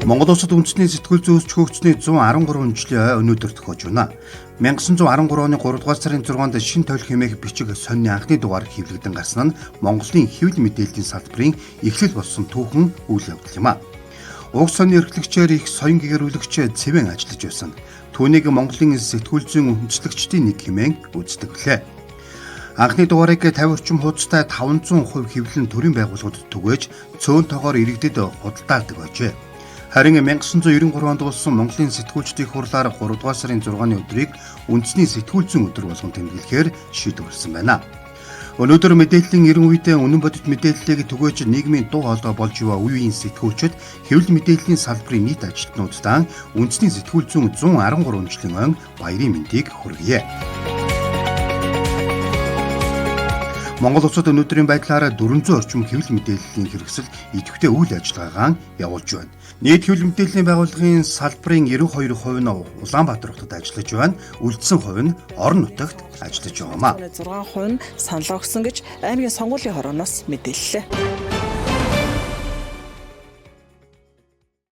Монгол улсад үндэсний сэтгүүл зүйн өсч хөгжсөний 113 жилийн ой өнөөдөр тохиож байна. 1913 оны 3 дугаар сарын 6-нд шин толь хэмээх бичиг сонины анхны дугаар хэвлэгдэн гарсан нь Монголын хэвлэл мэдээллийн салбарын эхлэл болсон түүхэн үйл явдал юм а. Уг сонины эрхлэгчээр их соён гэгэрүүлэгч Цэвэн ажиллаж байсан. Түүнийг Монголын сэтгүүл зүйн үндэслэгчдийн нэг хэмээн үздэг билээ. Анхны дугаарыг 50 орчим хуудастай 500% хэвлэл нь төрийн байгууллагуудад түгээж цөөн тоогоор иргэдэд худалдаалдаг байжээ. Харин 1993 онд болсон Монголын сэтгүүлчдийн хурлаар 3 дугаар сарын 6-ны өдрийг үндэсний сэтгүүл зүйн өдөр болгон тэмдэглэхээр шийдвэрлэсэн байна. Өнөөдөр мэдээллийн 90 үед үнэн бодит мэдээллийг түгээж нийгмийн дуу хоолой болж буй үе үеийн сэтгүүлчид хэвлэл мэдээллийн салбарын нийт ажилтнууддаа үндэсний сэтгүүл зүйн 113 жилийн ойн баярын мэндийг хүргье. Монгол улсад өнөөдрийн байдлаар 400 орчим хэвлэл мэдээллийн хэрэгсэл идэвхтэй үйл ажиллагаагаа явуулж байна. Нийт хэвлэл мэдээллийн байгууллагын салбарын 92% нь Улаанбаатар хотод ажиллаж байна. Үлдсэн хувь нь орон нутагт ажиллаж байгаамаа. 6% нь саналаа өгсөн гэж аймгийн сонгуулийн хорооноос мэдээллээ.